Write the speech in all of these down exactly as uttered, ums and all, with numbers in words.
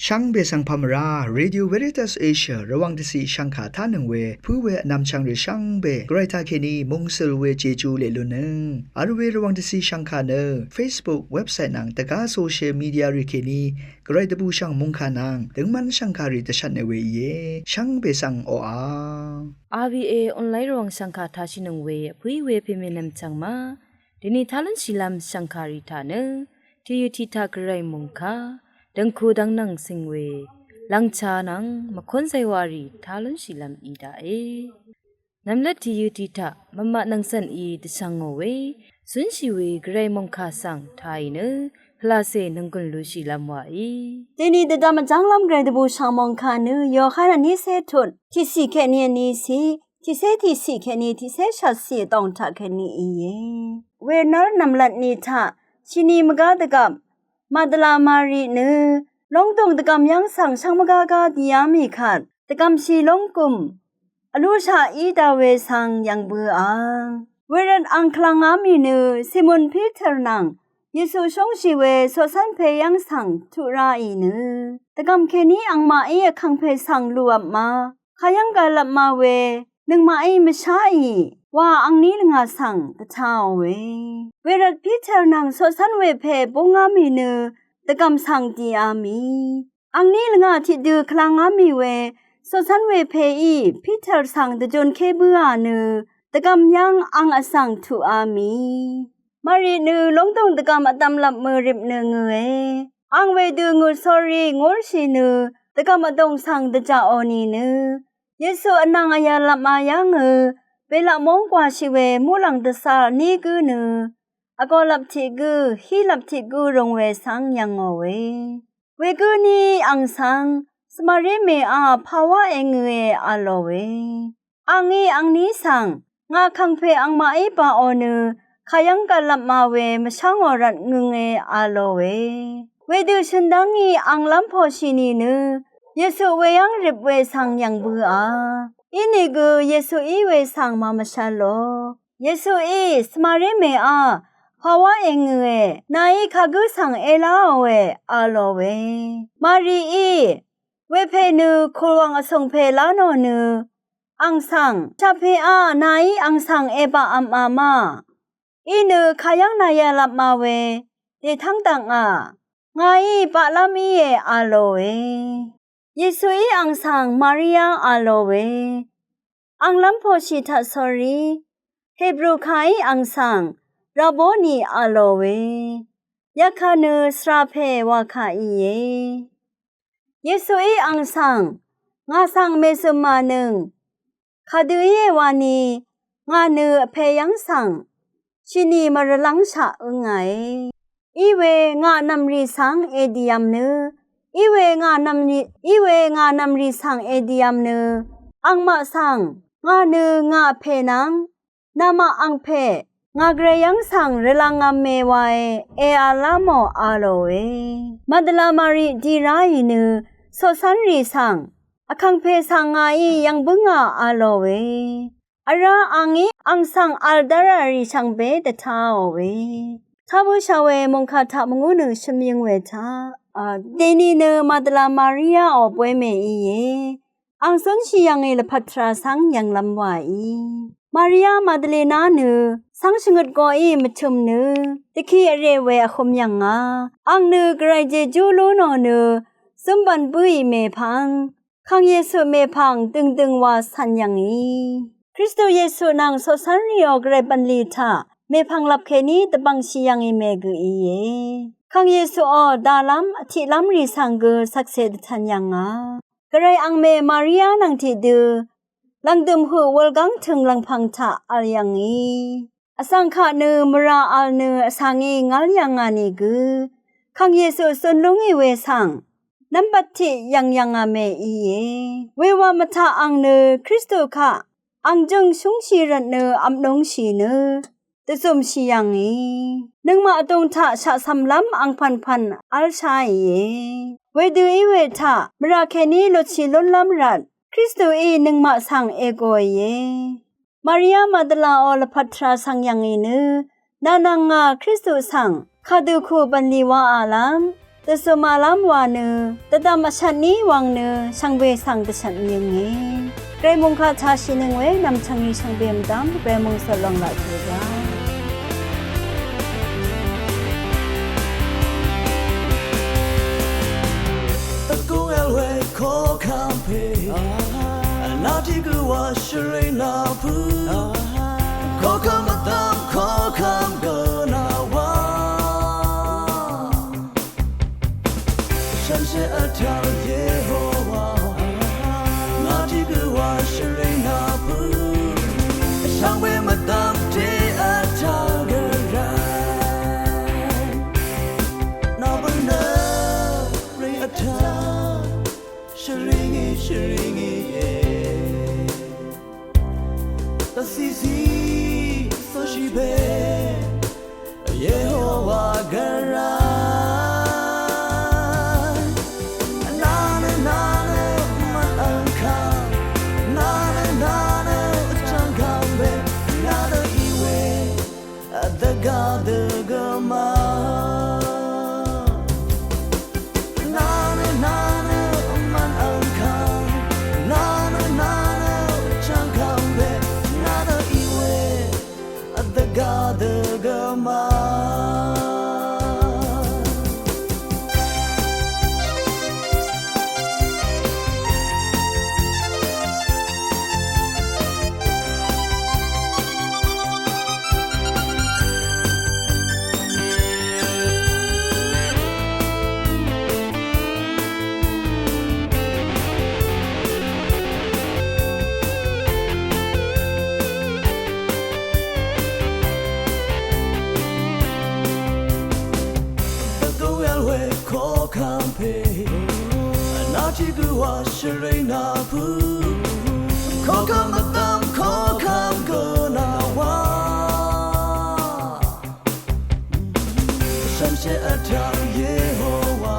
Shvngbe svng pamvrá, Radio Veritas Asia Rvwàng dvciq shvngkà tánøng we pǿ we vnvmchvng rì shvngbe Gvray taqkèní mungsøl we Jeju leq lunnøng vl we Rvwàng dvciq shvngkà nø Facebook, website nvng dvgá social media rì kèní Gvray dvbùshv̀ng mòngkà nvng døngmv́n shv̀ngkàrì dvshvtne we íe. Shvngbe svng oqà. R V A online Rvwàng shv̀ngkà tashìnøng we vpǿí we pèmènvm chv̀ng ma. Dèni tá lúnshìlv́m shv̀ngkàrì taq nø tìyø tiq taq Gvray mòngkà dv̀ngku dv́ngnvng sing we lv̀ngchá nvng mvkónzay warì tá lúnshìlv́m í daqe. Nvmlat tìyø tiq taq mvmaq nvng cv̀n í dvshvngò we zúnshì we Gvray mòngkà svng tàì nø pvlacè nònggùn lushìlv́m wàí. Dèni dvdvm vjv́nglv́m Gvray dvbùshv̀ng mòngkà nø Yohan vnícé tut tiqciq kèní vníciq, tiqcé tiqciq kèní tiqcé shvtciq vdòng taq kèní íe. Wenv́r nv̀mlat ni taq shini mvgá dvgvp Magdala Mari nø lóngdùng dvgv̀m yv́ng svng shvngmvgá gá dìá mì kvt dvgv̀mshì lónggùm vlúshaq í dá we svng yv̀ng bø̄à. Wervt ang kvlv̀ngá mì nø Simon Peter nvng Yesu shóngshì we coqcv́npe yv́ng svng tuq ráì nø dvgv̀m kèní angmaqí vkangpe svng lùvpma kayv́ng gvlvpma we nøngmaqí mvsháì wa angní lvngà svng dvtāòe. Wervt Peter nvng coqcv́n wepe búngá mì nø dvgv̀m svng dìá mì angní lvngà tiqdø kvlv́ngá mì we coqcv́n wepeí Peter svng dvjunké bǿà nø dvgv̀m yv́ng ang vsvng tuqá mì. Mari nø lóngdùng dvgv̀m vdvmlvp mø̀rip nø ngø̀e. Ang wedø ngø̀ sórí ngúrshì nø dvgv̀m vdùng svng dvjaqò nìnø Yesu vnvng vyv̄lvpma yv́ngø belaq móng gwàshì we muqlàng dvcālní gǿ nø vgōlvp tiq gǿ, hílvp tiq gǿ rūng we svng yv̀ngòe. Wegǿ ní ang svng Samari mèá pawá èngøe v̄lòe. Angí angní svng ngà kàngpè angmaqí baqò nø kayv́ng gvlvpma we mvshá ngò rvt ngønge v̄lòe. Wedø shø̀n dá ngí ang lv́m poshì nìnø Yesu weyv́ng rip we svng yv̀ng bø̄à. Inìgø Yesuí we svng màmvshv̄lò. Yesuí Samari mèá pawá èngøe, nàí kagǿ svng èláòe v̄lòe. Marií wepè nø kùlwàng vsùngpè lá nò nø ang svng shaqpeá nàí ang svng èbaqv̄ma ma. Inø kayv́ng nàyv̄lvpma we dètv́ng dakngà, ngàí baqlv́m íe v̄lòe. Yesuí ang svng Maria v̄lòe. Ang lv́m poshì taq sórí Hebru kàí ang svng Raboni v̄lòe. Yakà nø svrapè wakà íe. Yesuí ang svng ngà svng mèzø̀mànøng kadø íe wani ngà nø vpè yv́ng svng shini mvrvlv́ngshaq ǿngàe. Iwe ngà nv̀mrì svng èdìvm nø, iwe ngà nv̀mrì, iwe ngà nv̀mrì svng èdìvm nø angmaq svng ngà nø ngà vpè nvng namaq angpè ngà Gvray yv́ng svng rvlv̄ngv̄me wae èv̄lá mò v̄lòe. Magdala Mari di ráì nø coqcv́nrì svng vkàngpè svng ngàí yv̀ng bǿngà v̄lòe. Vrá angí ang svng v̄l dv́rà rì shvngbe dvtāòe. Tá bǿshà we mòngkà taq mvngú nø shøm yøng we taq, a, dèni nø Magdala Mariaò bwe mè íe. Ang zúnshì yv̀ngì lvpat tvrà svng yv̀nglv̄m wàí. Maria Magdalena nø svng shvngøt goqí mvtø̄m nø dvki vrè we vhø̄m yv̀ngà. Ang nø Gvray jejú lú nò nø zǿmbv̀n bǿì mèpvng, kàng Yesu mèpvng døngdøng wa cv̀n yv̀ngì. Kristu Yesu nvng coqcv́nrìò Gvray bv̀nlì taq mèpvng lvp kèní dvbv̀ngshì yv̀ngì mègø̀ íe. Kàng Yesuò dàlv́m vtiqlv́m rì svng gø shvkse dvtv̄n yv̀ngà. Gvray angmè Maria nvng tiqdø lv̀ngdø̀m høq wulgáng tø̀ng lv̀ngpv̀ng taq v̄l yv̀ngì. Vsvng kaq nø mvrà v̄l nø vsvngí ngv́l yv̀ngà nìgø kàng Yesu zun lúngì we svng nv́mbvt tiq yv̀ng yv̀ngà mè íe. Wewa mvtaq ang nø Kristu kaq ang jø̀ng shúngshì rvt nø vpnúngshì nø dvzùmshì yv̀ngì. Nøngmaq vdùng taq shaqcv̀mlv́m angpv̀npv̀n v́lsháìe. Wedø í we taq mvrà kèní lutshì lúnlv́m rvt Kristuí nøngmaq svng ègòìe. Maria Magdalaò lvpat tvrà svng yv̀ngì nø nà nvng ngà Kristu svng kadø kù bv̀nlì waàlv́m Dvzø̀ màlv́m wa nø, dvdv̀m vshvt ní wvng nø, shvngbe svng dvshvt mvyønge. Gvray mungkaq tashìnøng we, nv̀mchv̀ng í shvngbe mvdv̀m, we mungcvt lòng laq jø ya. Dvgùng èl we kokvm pè, vnvt í gø wa shvring nvpø̄, kokvm vdv̀m kokvm gø nvwa. Shànshér vtv́ng Yehowa, ngà tiq gø wa shvring nvpø̄, shvngbe mvdv̀m tiq vtv́ng gø rv́m. Nvbø̀n nø ring vtv́ng, shvring í, shvring í, e. Dvcìcì, soshì pè, Yehowa gvray. Nà nø, nà nø, mvn vngkvm. Nà nø, nà nø, vchvng kvm we. Nà nø í we, dvgá dvgø ma. Nà nø, nà nø, mvn vngkvm. Nà nø, nà nø, vchvng kvm we. Nà nø í we, dvgá dvgø ma. Dvgø èl we kokvm pè, nà tiq gø wa shvring nvpø̄, kokvm vdv̀m kokvm gø nvwa. Shànshér vtv́ng Yehowa,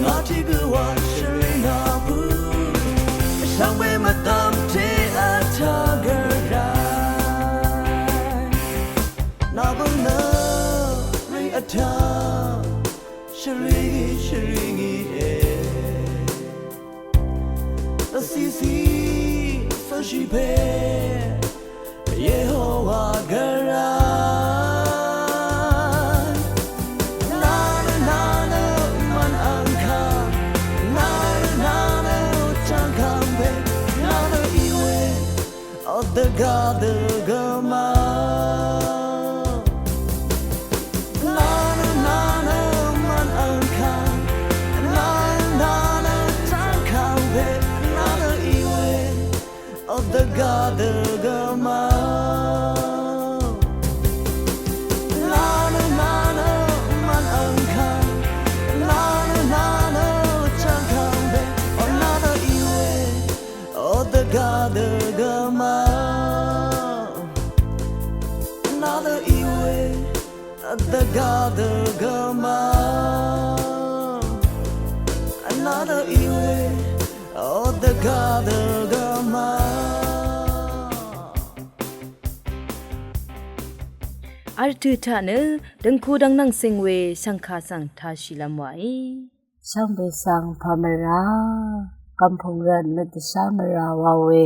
ngà tiq gø wa shvring nvpø̄, shvngbe mvdv̀m tiq vtv́ng gø rv́m. Nvbø̀n nø ring vtv́ng, shvring í, shvring í, e. Dvcìcì, soshì pè, Yehowa gvray. Nà nø, nà nø, mvn vngkvm. Nà nø, nà nø, vchvng kvm we. Nà nø í we, dvgá dvgø ma. Nà nø, nà nø, mvn vngkvm. Nà nø, nà nø, vchvng kvm we. Nà nø í we, dvgá dvgø ma. Nà nø, nà nø, mvn vngkvm. Nà nø, nà nø, vchvng kvm we. Nà nø í we, dvgá dvgø ma. Nà nø í we, dvgá dvgø ma. Nà nø í we, dvgá dvgø ma. Vtø̀ taq nø døngku dvngnvng cing we shv̀ngkà svng tāshìlv́m wàí. Shvngbe svng pà mvrá, kv̀mpùng rvt nøt dvshá mvrá wa we,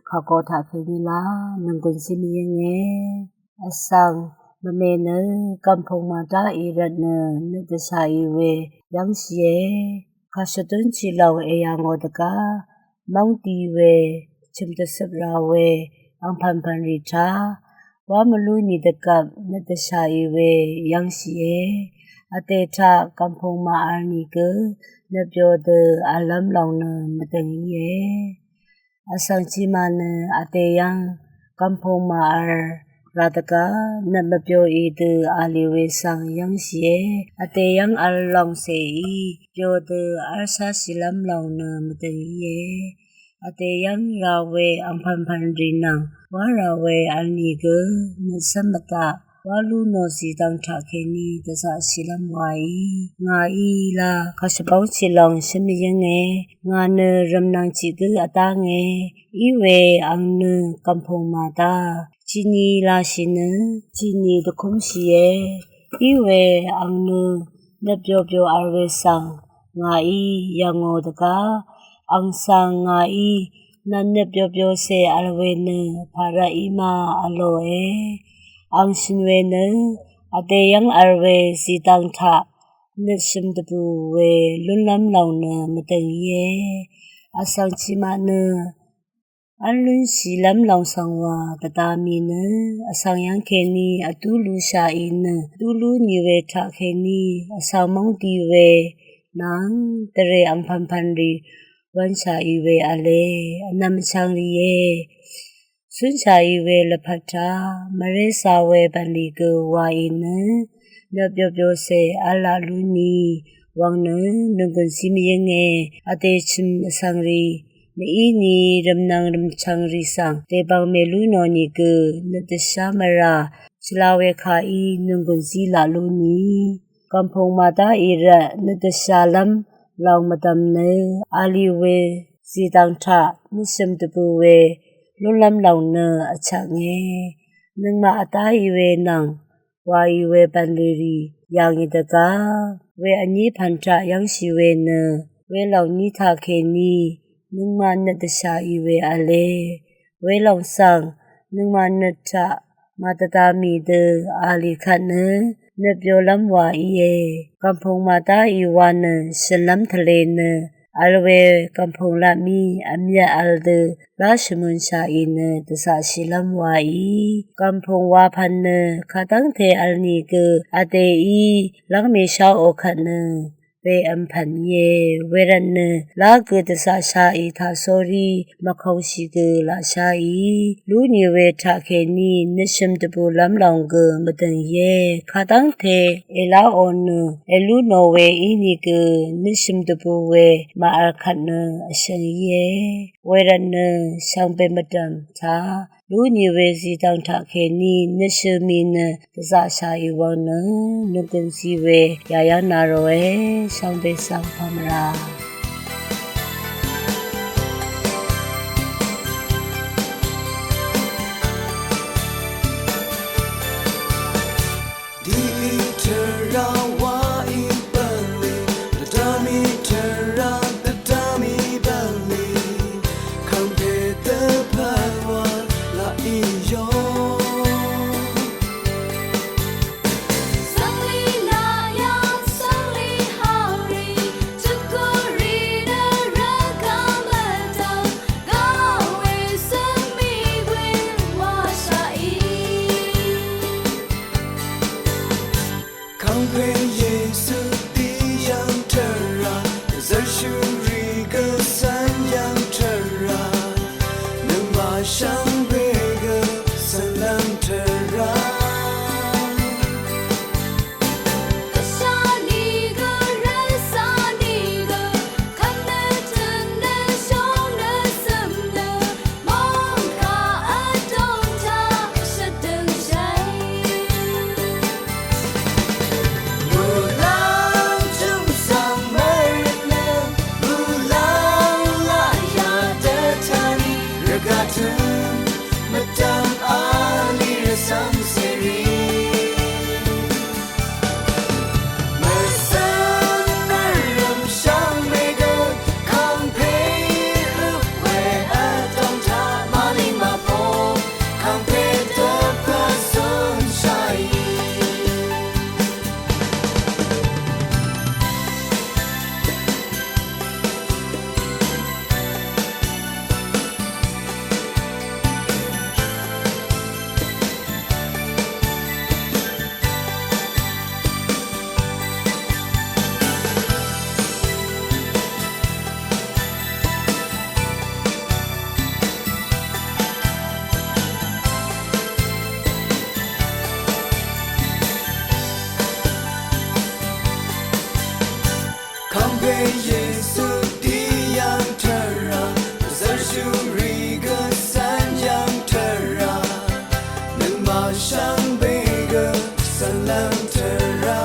kàgo taq kèní la, nònggùn zí mvyǿnge. Vsvng, mvme nø, kv̀mpùng màdá í rvt nø, nøt dvshà í we, yv́ngshìe. Kàshvdún shìlòng èyà ngò dvgá, móng di we, chø̀m dvcøp ra we, angpv̀npv̀n rì taq, wá mvlú nì dvgvp, nøt dvshà í we, yv́ngshìe. Vdè taq, kv̀mpùng màvl nìgø, nøt byo dø, vllv́m lòng nø, mvdø̀ng íe. Vsvng chima nø vdè yv́ng kv̀mpùng màvl ra dvgá nøt mvbyo í dø vlì we svng yv́ngshìe. Vdè yv́ng vl lòng cèí byo dø v́lshá shìlv́m lòng nø mvdø̀ng íe. Vdè yv́ng ra we angpv̀npv̀n rì nvng wá ra we vl nìgø nøt cv́m mvdaq wá lú nò zìdvng taqkèní dvzaqshìlv́m wàí. Ngàí la kàshvbóng shìlòng shǿn mvyǿnge. Ngà nø rv̀mnvng tiq gǿ vdánge. Í we ang nø kv̀mpùng màdá tiqni lashì nø tiqni dvkúmshìe. Í we ang nø nøt byobyo vl we svng ngàí yv̀ngò dvgá, àng svng ngàí nvt nøt byobyo cè vl we nø pàrvt í ma vlòe. Àng shø̀n we nø vdè yv́ng vl we zìdvng taq nøt shø̀m dvbù we lúnlv́m lòng nø mvdø̀ng íe. Vsvng tiqmaq nø v́l lúnshìlv́m lòng svng wà dvda mì nø vsvng yv́ng kèní vdú lushàì nø vdú lú nì we taqkèní vsvng móng di we nvng dvrè angpv̀npv̀n rì wv̄nshàì we v̄le. Vnvm vchvng rìe. Cúnshàì we lvpat taq mvré za we bv̀nlì gø wàì nø nøt byobyo cè v́l laq lú nì wvng nø nònggùn zí mvyǿnge. Vdè chø̀m vsvng rì mvíni rvmnvng rvmchvng rì svng dèbvng mèlú nò nìgø nøt dvshá mvrà shvla we kàí nònggùn zí laq lú nì gv̀mpùng màdá í rvt nøt dvshálv́m lòng mvdv̀m nø alì we zìdvng taq nøt shø̀m dvbù we lúnlv́m lòng nø vchvknge. Nøngmaq vdá í we nvng wàì we bv̀nlì rì yà ngì dvgá we vní pv̀n taq yv́ngshì we nø welòng ní taqkèní nøngmaq nøt dvshàì we v̄le. Welòng svng nøngmaq nøt taq màdvda mì dø alì kvt nø nøt byolv́m wà íe. Gv̀mpùng màdá í wa nø shø̀nlv́m tvlē nø vl we gv̀mpùng laq mí vmyvt vl dø lá shvmønshàì nø dvzaqshìlv́m wàí. Gv̀mpùng wapv̀n nø kadv́ngte vl nìgø vdèí lv́ng mèsháò kvt nø we vmpv̀n íe. Wervtnø lá gø dvzaqshaì taq sórí mvkongshì gø laqsháì lú nì we taqkèní nøt shø̀m dvbùlv́m lòng gø mvdø̀ng íe. Kadv́ngte èláò nø èlú nò we ínìgø nøt shø̀m dvbù we màvl kvt nø vshø̀ng íe. Wervtnø shvngbe mvdv̀m taq lú nì we zìdvng taqkèní nøt shø̀m mì nø dvzaqshàì wvng nø nònggùn zí we yà yv́ng na ròe. Shvngbe svng pà mvrà. Dìí tvrà wàí bv̀nlì, dvdvmí tvrà dvdvmí bv̀nlì, kv̀ngpè dvpvt wa laqí yò. Svnglí nayv̀ng, svnglí hàrì, tukuri nø rvkvm vdv̀m, gvwè svmí we washàì. Kv̀ngpè Yesu dì yv̀ng tvrà, zvrshúrì gø cv̀n yv̀ng tvrà, nøngmaq shvngbe gø cv̀nlv́m tvrà. Kv̀ngpè Yesu dì yv̀ng tvrà, zvrshúrì gø cv̀n yv̀ng tvrà, nøngmaq shvngbe gø cv̀nlv́m tvrà.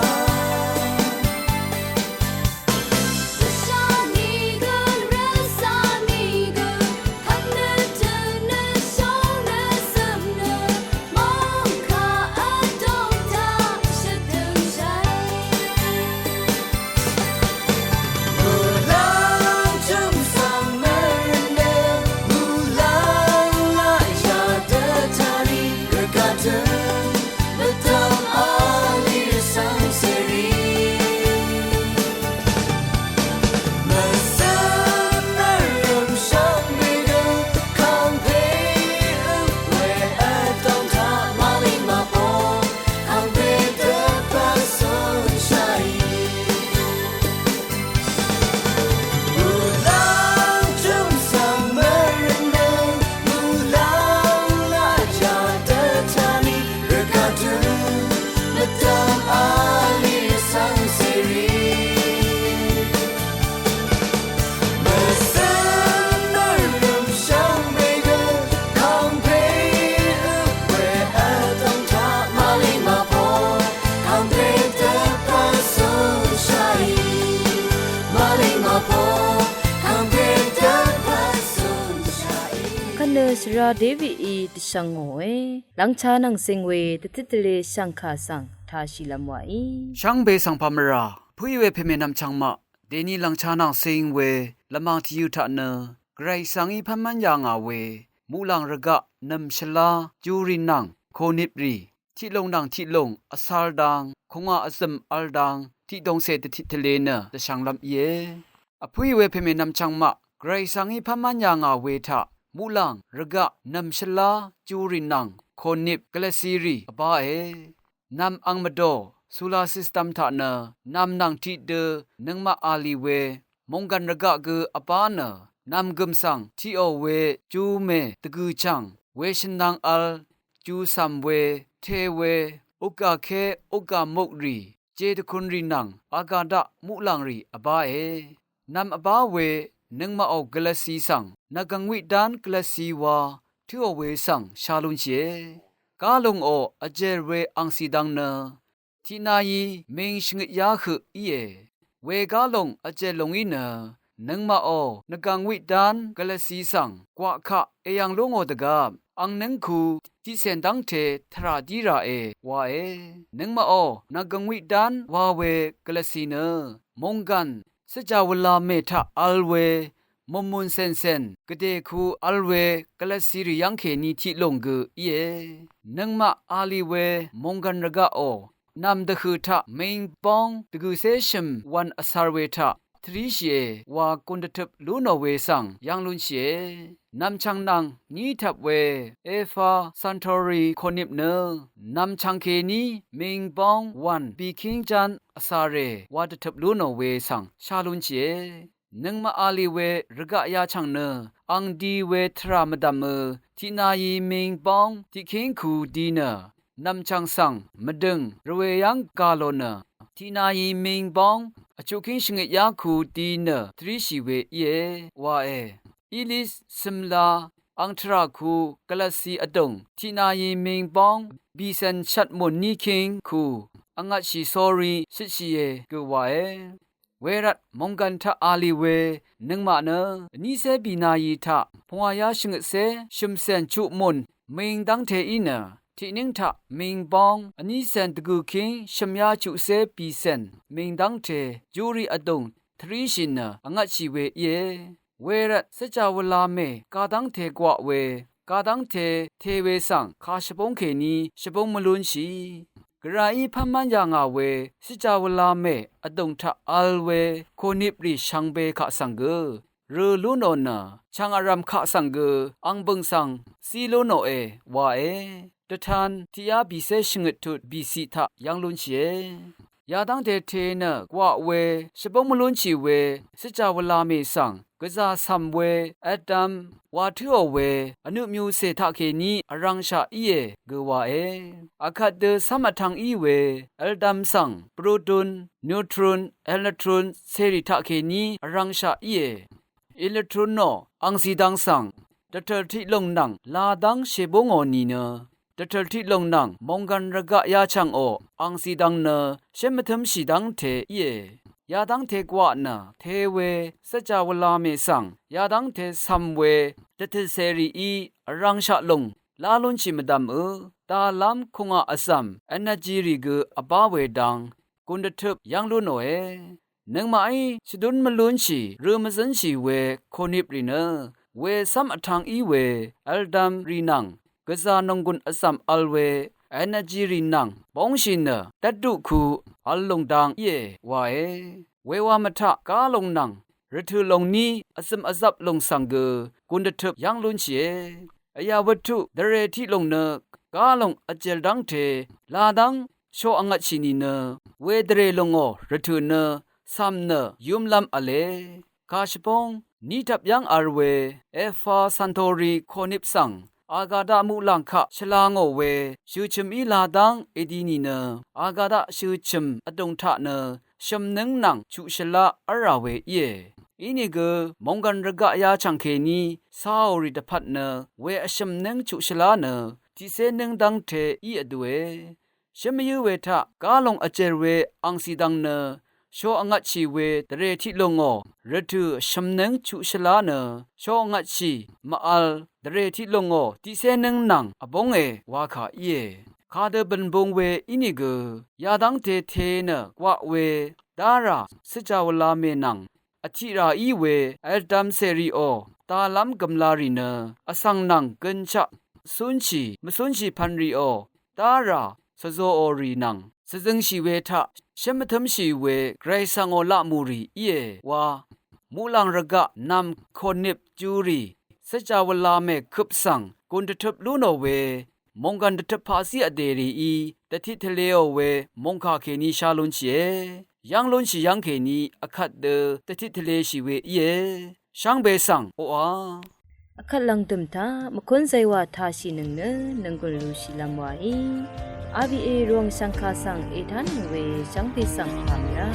Dø shvra Davidí dvshvng ngòe, lvngcha nvng sing we dvtit tvle shv̀ngkà svng tāshìlvm wàí. Shvngbe svng pà mvrà, pø̀í we pèmè nvmchvng maq, dèni lvngcha nvng sing we lvmàng tvyø̄ taq nø, Gvray Gvsvngí pv́n mv́n yà ngà we, muqlàng rvgaq, nv̀m shvlá, jurì nvng, kònip rì, tiqlùng nvng tiqlùng vsvr dang, kùngwà vzø̀m vl dang, tiqdòngcè dvtit tvle nø dvshvnglv́m íe. Vpǿì we pèmè nvmchvng maq, Gvray Gvsvngí pv́n mv́n yà ngà we taq, muqlàng rvgaq, nv̀m shvlá, jurì nvng, kònip, gvlvcirì vbáe. Nv̀m ang mvdò, solar system taq nø, nv̀m nvng tiqdø, nøngmaq a lì we, mònggv̀n rvgaq gø vbá nø, nv̀mgø̀m svng tiqò we, ju mè dvgø̀chv̀ng, weshø̀n nvng vl, ju cv̀m we, te we, ukgàké, ukgàmuk rì, jedvkun rì nvng, agà daq muqlàng rì vbáe. Nv̀m vbá we, nøngmaqò gvlvci svng, nvgv̀ng wiq dán gvlvci wa, tǿò we svng, sha lúnshìe. Gálungò vjèl we angcì dang nø, tiqnayi ming shvngøt yá høq íe. Wegá lùng vjèl lùngí nø, nøngmaqò nvgv̀ng wiq dán gvlvci svng, gwaq kaq èyv̀ng lú ngò dvgvp, ang nǿngku tiqcèn dv́ngte tvrà dí ràe, wae. Nøngmaqò nvgv̀ng wiq dán wa we gvlvci nø, mònggv̀n, svjà wvla mè taq vl we, mùnmùn cèncèn, gvdèku vl we, gvlvcirì yv́ngkèní tiqlùng gø íe. Nøngmaq a lì we, mònggv̀n rvgaqò, nv̀m dvhø̀ taq ming bóng dvgø̀cé shø̀m wv̄n vcār we taq, tvríshìe, wa gùn dvtøp lú nò we svng, yv́ng lúnshìe. Nv̀mchv̀ng nvng, ní tvp we, Efa Santori Konip nø, nv̀mchv̀ng kèní, ming bóng wv̀n bìkíng ján vcāre, wa dvtøp lú nò we svng, sha lúnshìe. Nøngmaq a lì we rvgaq yachv̀ng nø, ang di we tvrà mvdv̀mø, tiqnayi ming bóng, tiqkíng ku di nø, nv̀mchv̀ng svng, mvdø̀ng, rvwè yv́ng gà lò nø, tiqnayi ming bóng, vchuqkíng shvngøt yá ku di nø, tvríshì we íe, wae. Ilis, cø̀mla, ang tvrà ku, gvlvci vdùng, tiqnayi ming bóng, bìcèn shvt mùn níkíng ku, vngvtshì sórí, shøtshìe, gø wae. Wervt mònggv̀n taq a lì we, nøngmaq nø, vnícé bìnayi taq, pungwàyá shvngøtcé, shø̀mcèn chuq mùn, ming dv́ngte í nø, tiqnǿng taq, ming bóng, vnícèn dvgø̀kíng, shø̀myá chuqcé bìcèn, ming dv́ngte, júrì vdùng, tvríshì nø, vngvtshì we íe. Wervt svjà wvla mè, gadv́ngte gwaq we, gadv́ngte te we svng, kà shvbóng kèní, shvbóng mvlúnshì. Gvrayí pv́n mv́n yà ngà we, svjà wvla mè, vdùng taq vl we, kònip rì shvngbe kaq svng gø. Rø lú nò nø, chv̀ng vrv̀m kaq svng gø, ang bø̀ng svng, zí lú nòe, wae. Dvtan, tiqyá bìcé shvngøt tut, bìciq taq, yv́ng lúnshìe. Yadv́ngte te nø, gwaq we, shvbóng mvlúnshì we, svjà wvla mè svng, gvzà cv̀m we, vdvm, wa tǿò we, vnø myucè taqkèní, vrv̄ngshaq íe, gø wae. Akvt dø cv́m vtv̄ng í we, vldvm svng, proton, neutron, electron, cèrì taqkèní, vrv̄ngshaq íe. Electron nò, angcì dang svng, dvtø̀l tiqlùng nvng, ladv́ng shèbú ngò nìnø, dvtø̀l tiqlùng nvng, mònggv̀n rvgaq yachv̀ngò, angcì dang nø, shǿn mvtǿmshì dv́ngte íe. Yadv́ngte gwaq nø, te we, svjà wvla mè svng, yadv́ngte cv̀m we, dvtø̀l cèrìí, vrv̄ngshaq lùng, lá lúnshì mvdv̀mø, dalv́m kùngà vzv̀m, energy rì gø vbá we dang, gùn dvtøp yv́ng lú nòe. Nøngmaqí shvdún mvlúnshì, rø mvzǿnshì we, kònip rì nø, we cv́m vtv̄ng í we, vldvm rì nvng, gvzà nònggùn vzv̀m vl we, energy rì nvng, bóngshì nø, dvtduq ku, vl lùng dang íe, wae. Wewa mvtaq, gálung nvng, rvtø̀ lùng ní, vzø̀m vzvp lùng svng gø, gùn dvtøp yv́ng lúnshìe. Vyà wvttuq dvrè tiqlùng nø gálung vjèl dv́ngte ladv́ng sho vngvtshì nìnø wedvrè lùngò rvtø̀ nø cv̀m nø yúmlv́m v̄le. Kàshvbóng ní tvp yv́ng v̄l we Efa Santori Konip svng agada muqlàng kaq shvla ngò we shø̀chø̀m í ladv́ng èdi nìnø agada shø̀chø̀m vdùng taq nø shø̀mnǿng nvng chuq shvlá v́l rà we íe. Inìgø mònggv̀n rvgaq yachv̀ng kèní cáòrì dvpvt nø we vshø̀mnǿng chuq shvlá nø tiqcé nǿng dv́ngte í vdue. Shǿn mvyǿ we taq gálung vjèl we angcì dvng nø sho vngvtshì we dvrè tiqlùngò rvtø̀ shø̀mnǿng chuq shvlá nø sho vngvtshì mvvl dvrè tiqlùngò tiqcé nǿng nvng vbónge wa kà íe. Kadø bø̀n bung we ínìgø yadv́ngte te nø gwaq we dárà svjawvla mè nvng vtiqrà í we vldvm cèrìò dalv́m gø̀mlarì nø vsvng nvng gønshaq cúnshì mvcúnshì pv̀nrìò dárà svzōòrì nvng svzøngshì we taq shǿn mvtǿmshì we Gvray svngò laqmùrì íe wa muqlàng rvgaq nv̀m kònip jurì svjawvla mèkøp svng gùn dvtøp lú nò we mònggàn dvtøp paqzí vdè rìí dvtiq tvlēò we mòngkà kèní shá lúnshìe. Yv́ng lúnshì yv́ng kèní vkvt dø dvtiq tvlēshì we íe. Shvngbe svng oqà vkvt lv̀ngdø̀m taq mvkún zaywà tashìnøng nø nònggùn lushìlv́m waí. R B A Rvwàng shv̀ngkà svng ètánøng we shvngbe svng pàmvrá.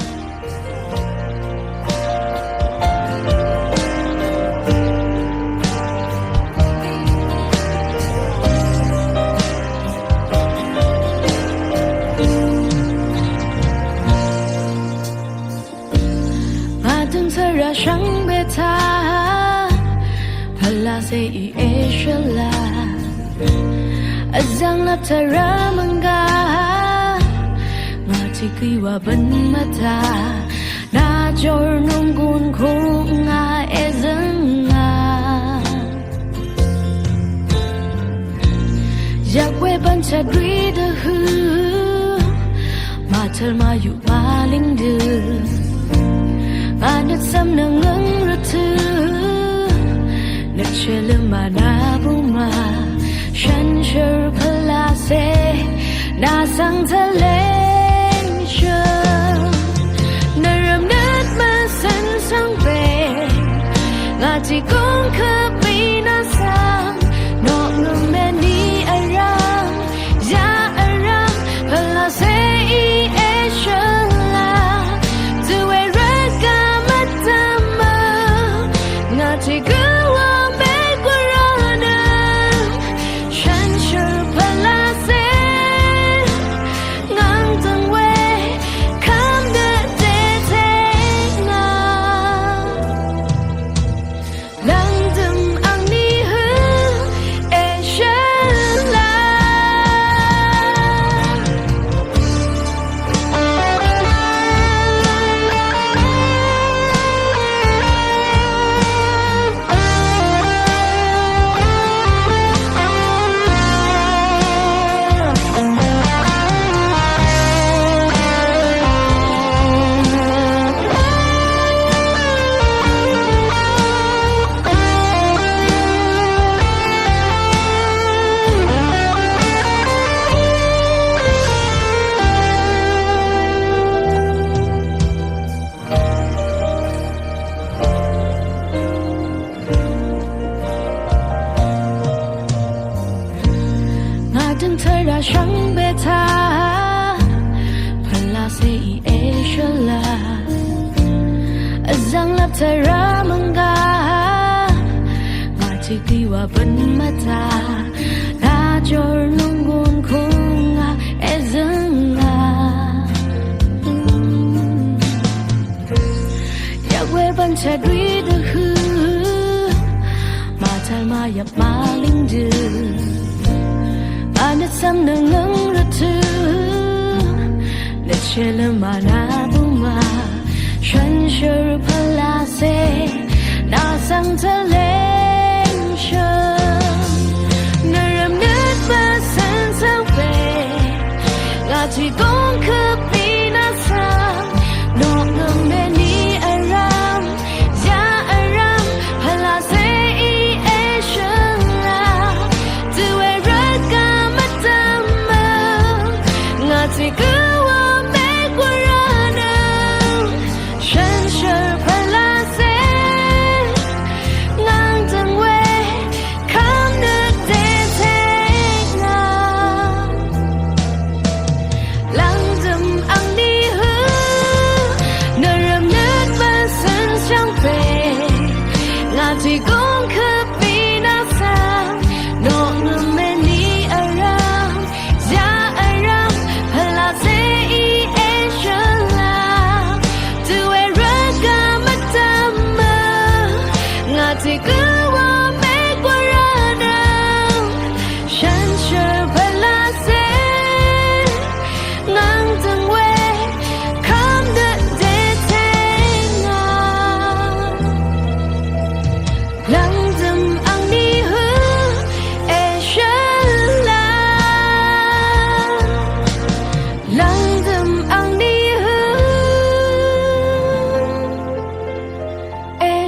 Màdø̀ng svra shvngbe taq pvlacèí èshvla. Vzv̀ng lvp tvrá mv̀nggà ngà tiq gø̀í wa bø̀n mvtaq. Nà jòr nònggùn kùngà èzø̀ngà. Yvk we bv̀n chadwi dvhø̀ màtøl màyuq màlíng dø. Ngà nøt cv̀m nøngøng rvtø̀ nøt shvløm mànà bùmà. Shànshér pvlacè nà svng tvleng shø̀m. Nvrvm nøt mvcø̀n svng pè ngà tiq gúng køp mì nà svng. Noq nø mèní vrvm yà vrvm pvlacèí èshvla. Dø we rvgaq mvdv̀mø ngà tiq gǿ wa mègwvra nø. Shànshér pvlacè ngàng dø̀ng we kv́m dø dètèngà. Lv̀ngdø̀m angní hø èshvla. Ngà dø̀ng tvrà shvngbe taq pvlacèí èshvla. Vzv̀ng lvp tvrà mv̀nggà ngà tiq gø̀í wa bø̀n mvtaq. Nà jòr nònggùn kùngà èzø̀ngà. Yvk we bv̀n chadwi dvhø̀ màtaq màyvp màlíng dø. Mànøt cv̀m nøngøng rvtø̀ nøt shvløm mànà bùmà. Shànshér pvlacè nà svng tvleng shø̀m. Nvrvm nøt mvcø̀n svng pè ngà tiq gúng køp mì nà svng. Noq nø mèní vrvm yà vrvm pvlacèí èshvla. Dø we rvgaq mvdv̀mø ngà tiq gǿ wa mègwvra nø. Shànshér pvlacè ngàng dø̀ng we kv́m nø dètèngà. Lv̀ngdø̀m angní hø nvrvm nøt mvcø̀n shvngbe ngà tiq gúng køp mì nà svng. Noq nø mèní vrvm yà vrvm pvlacèí èshvla.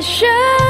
Shine